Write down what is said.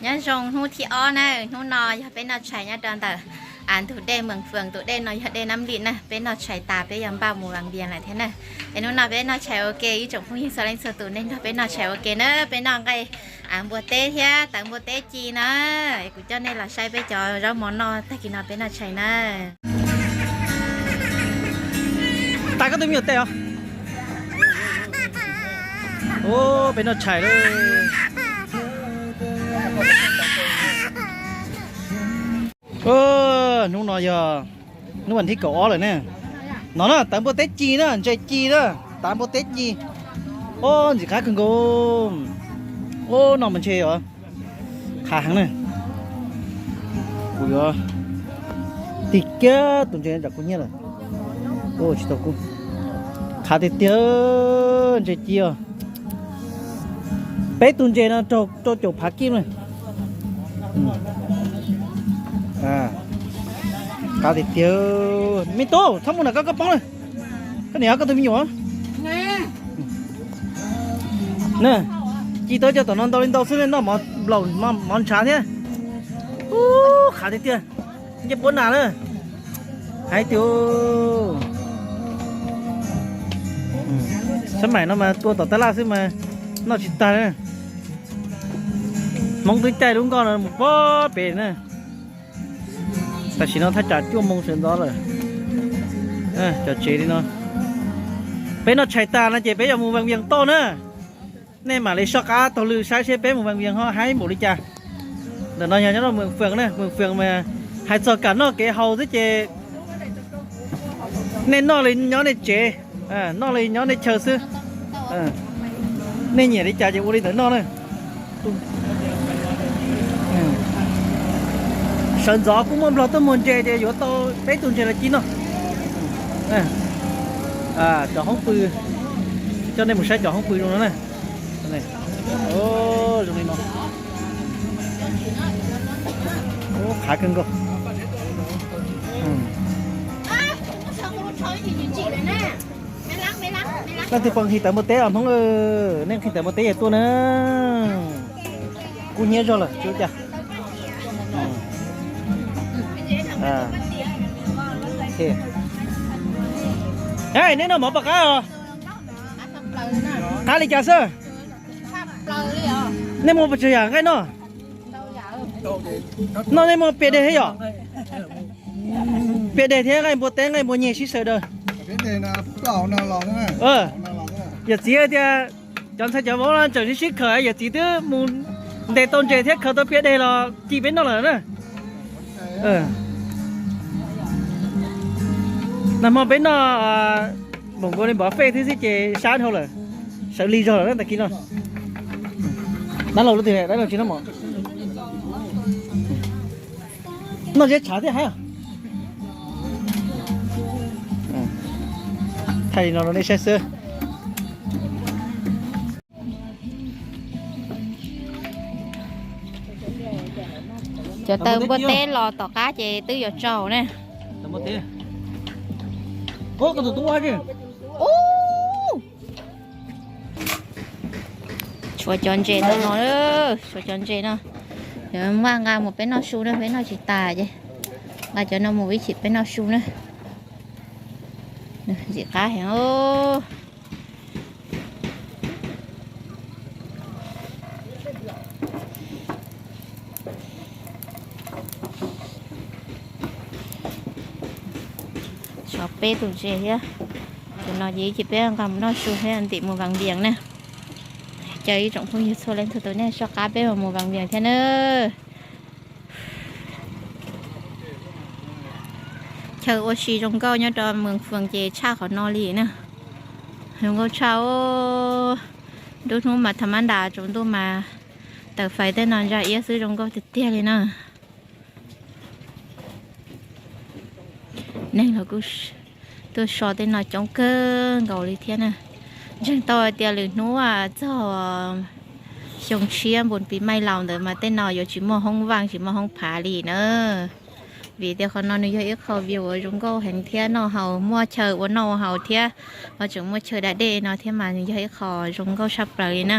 Nyob zoo hnub thib ob na, hnub no yog peb noj tshais nyob rau ntawm ntug dej Mees Fwm, tus dej no yog dej Nab Lim na, peb noj tshais tas peb yuav npaj mus Vaj Vias lawm thiab na. Es hnub no peb noj tshais ua ke, ib tsoom phooj ywg txhua leej txhua tus nej nrog peb noj tshais ua ke na, peb noj nqaij npua teb thiab tawv npua teb ci na. Es kuv coj nej los saib peb cov zaub mov noj tag kis no peb noj tshais na. Tas koj tus me nyuam tes os. Peb noj tshais lawm. Hnub no yog hnub vas thib kaum ob lawm ne. No na, tawv npua teb ci na, ntses ci na, tav npua teb ci. Ob, ntxim qab kawg nkaus. Ob, no mas ntshe yog qhav heev na. Kuv yuav tig kiag tus ntses no tsam kub hnyiab lawm. Tsis tau kub. Qhav tiag tiag, ntses ci os. Peb tus ntses no raug rau caum phav kib na. Qab tiag tiag. Me tub, txhob mus nram koj koj poob na. Koj niam koj tus me nyuam na, ci tau cov tom no ntau li ntau xwb, noj mov nplaum mov ntshav thiab. Ub, qhav tiag tiag. Ncej puab nas na. Hais tias sab maim no mas tua tom tab laj xwb mas noj tsis tag na. Hmoob twb caij lub nkoj no mus pob pem na. Tam sim no thaj tsam cuaj moo sawv ntxov lawm. Cov tsev li no, peb noj tshais tas no ces peb yuav mus Vaj Vias toj na. Nej mam li soj qab taug lw saib seb peb mus Vaj Vias ho haib npaum li cas. Ntawm no yog nyob rau Mees Fwm na, Mees Fwm mas hais txog kam noj kev haus xwb ces nej noj li nyob nej tsev, noj li nyob nej chaw xwb. Nej nyiam li cas ces ua li ntawd noj na. Sawv ntxov kuj muaj nplog tuaj muag ntses ces yuav tau peb tug ntses los ci noj. Cov hoob pw, coj nej mus saib cov hoob pw zoo no na. Zoo li no. Qhav kawg nkaus. Leej twg pom nqhis tawv npua teb os Hmoob, nej nqhis tawv npua teb yog tuaj na. Kub hnyiab zog lawm tsis ua cas. Neb noj mov pom qab os. Qab li cas xwb? Nej muaj pes tsawg yam nqaij noj? Noj nej muaj pias deg thiab yom? Pias deg thiab nqaij npua teb nqaij npua nyeg sib xyaw daws. Yawm txiv tias cov ntxhais cov vauv no tseem sib sib khawm, yawm txiv twb mus ntes tau ntses thiab khaws tau pias deg los ci peb noj lawm na. Nag hmo peb noj npaum nkaus li npov fej thiab xwb ces sab dhau lawm, sawv lig zog lawm tag kis no. Dab laug lub twg, dab laug tsis noj mov. Noj zeb tshav thiab haib. Thaij li no rau nej saib xwb. Cov taw npua teb los tom qab ces twb yuav tsaus ne. Tshuav cov ntses no, tshuav cov ntses no. Nqa mus peb noj su na, peb noj tsis tas ces nqa cov no mus ib chim peb noj su na. Ntxim qab heev. Tshuav peb tus ntses thiab. Tus no ces ib chim peb nqa mus noj su thiab ntim mus Vaj Vias na. Caw ib tsoom phooj ywg txhua leej txhua tus nej soj qab peb mus Vaj Vias thiab na. Chaw ua si zoo nkauj nyob rau Mees Fwm ces tshaj qhov no li na. Zoo nkauj tshaj. Nruab hnub mas tham mab ntas, tsaus ntuj mas tawm fais tej no ntsa iab xwb, zoo nkauj tiag tiag li na. Neeg los kuj tuaj so tej no coob kawg nkaus li thiab na. Ntseeg tau hais tias lwm hnub txog xyoo tshiab npun pis maij laus ntawd mas tej no yuav tsis muaj hoob vaj tsis muaj hoob phav li na. Vim tias qhov no nws yog ib qho view uas zoo nkauj heev thiab noj haus, muaj chaw ua noj ua haus thiab ho tseem muaj chaw da dej no thiab mas nws yog ib qho zoo nkauj tshaj plaws li na.